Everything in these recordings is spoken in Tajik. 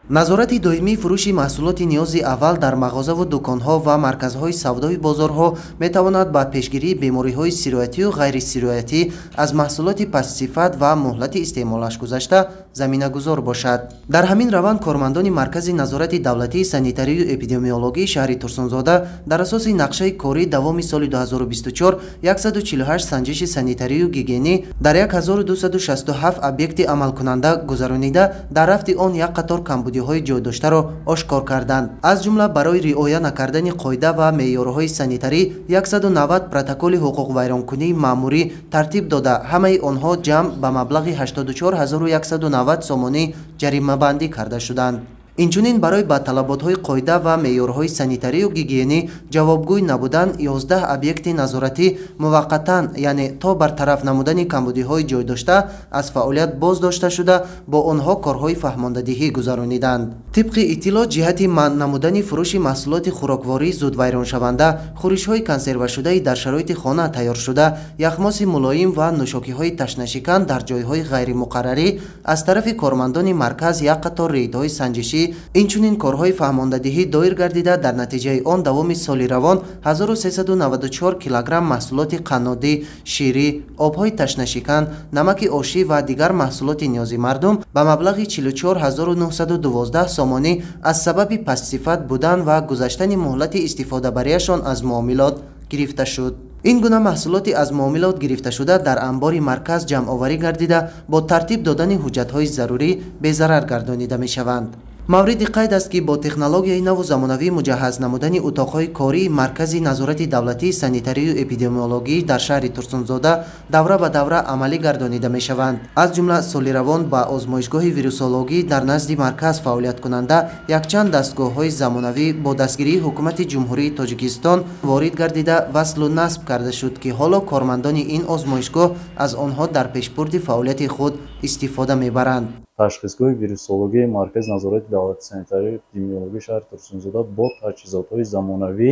Назорати доимии фурӯши маҳсулоти ниёзи аввал дар мағозаву дуконҳо ва марказҳои савдои бозорҳо метавонад ба пешгирии бемориҳои сироятию ғайрисироятӣ аз маҳсулоти пастсифат ва муҳлати истеъмолаш гузашта заминагузор бошад. Дар ҳамин раванд кормандони Маркази назорати давлатии санитарию эпидемиологии шаҳри Турсунзода дар асоси нақшаи корӣ давоми соли 2024 148 санҷиши санитарию гигиенӣ дар 1267 объекти амалкунанда гузаронида, дар рафти он як қатор камбудиҳои ҷойдоштаро ошкор карданд. Аз ҷумла барои риоя накардани қоида ва меъёрҳои санитарӣ 190 протоколи ҳуқуқвайронкунии маъмурӣ тартиб дода, ҳамаи онҳо ҷамъ ба маблағи 84190 сомонӣ ҷаримабандӣ карда шуданд. Инчунин барои ба талаботҳои қоида ва меъёрҳои санитарию гигиенӣ ҷавобгӯй набудан 11 объекти назоратӣ муваққатан, яъне то бартараф намудани камбудиҳои ҷойдошта аз фаъолият боздошта шуда, бо онҳо корҳои фаҳмондадиҳӣ гузарониданд. Тибқи иттилоъ, ҷиҳати манъ намудани фурӯши маҳсулоти хӯроквории зудвайроншаванда, хӯришҳои консервашудаи дар шароити хона тайёршуда, яхмоси мулоим ва нӯшокиҳои ташнашикан дар ҷойҳои ғайримуқаррарӣ аз тарафи кормандони марказ як қатор рейдҳои санҷишӣ, инчунин корҳои фаҳмондадиҳӣ доир гардида, дар натиҷаи он давоми соли равон 1394 килограмм маҳсулоти қаннодӣ, ширӣ, обҳои ташнашикан, намаки ошӣ ва дигар маҳсулоти ниёзи мардум ба маблағи 44912 сомонӣ аз сабаби пастсифат будан ва гузаштани муҳлати истифодабарияшон аз муомилот гирифта шуд. Ин гуна маҳсулоти аз муомилот гирифташуда дар анбори марказ ҷамъоварӣ гардида, бо тартиб додани ҳуҷҷатҳои зарурӣ безарар гардонида мешаванд. Мавриди қайд аст, ки бо технологияи наву замонавӣ муҷаҳҳаз намудани утоқҳои кории Маркази назорати давлатии санитарию эпидемиологӣ дар шаҳри Турсунзода давра ба давра амалӣ гардонида мешаванд. Аз ҷумла соли равон ба озмоишгоҳи вирусологӣ дар назди марказ фаъолияткунанда якчанд дастгоҳҳои замонавӣ бо дастгирии Ҳукумати Ҷумҳурии Тоҷикистон ворид гардида, васлу насб карда шуд, ки ҳоло кормандони ин озмоишгоҳ аз онҳо дар пешбурди фаъолияти худ истифода мебаранд. Ташхисгоҳи вирусологияи Маркази назорати давлати санитарию эпидемиологии шаҳри Турсунзода бо таҷҳизотҳои замонавӣ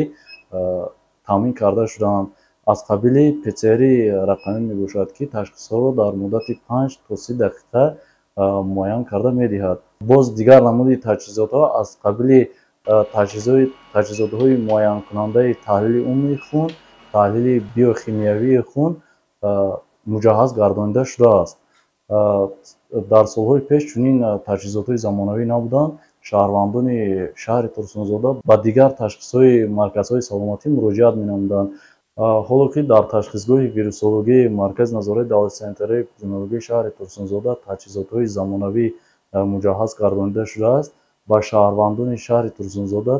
таъмин карда шудаанд. Аз қабили ПЦРи рақамӣ мебошад, ки ташхисҳоро дар муддати 5 то 30 дақиқа муайян карда медиҳад. Боз дигар намуди таҷҳизотҳо аз қабили таҷҳизотҳои муайянкунандаи таҳлили умумии хун, таҳлили биохимиявии хун муҷаҳҳаз гардонида шудааст. Дар солҳои пеш чунин таҷҳизотҳои замонавӣ набуданд. Шаҳрвандони шаҳри Турсунзода ба дигар ташхисҳои марказҳои саломатӣ муроҷиат менамуданд. Ҳоло ки дар ташхисгоҳи вирусологияи Маркази назорати давлати санитарию эпидемиологии шаҳри Турсунзода таҷҳизотҳои замонавӣ муҷаҳҳаз гардонида шудааст, ба шаҳрвандони шаҳри Турсунзода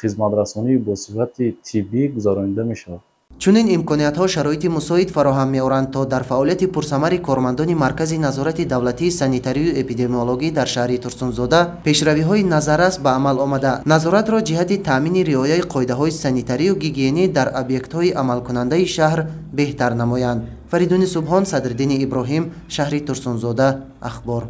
хизматрасонии бо сифати тиббӣ гузаронида мешавад. Чунин имкониятҳо шароити мусоид фароҳам меоранд, то дар фаъолияти пурсамари кормандони Маркази назорати давлатии санитарию эпидемиологӣ дар шаҳри Турсунзода пешравиҳои назаррас ба амал омада, назоратро ҷиҳати таъмини риояи қоидаҳои санитарию гигиенӣ дар объектҳои амалкунандаи шаҳр беҳтар намоянд. Фаридуни Субҳон, Садриддини Иброҳим, шаҳри Турсунзода, Ахбор.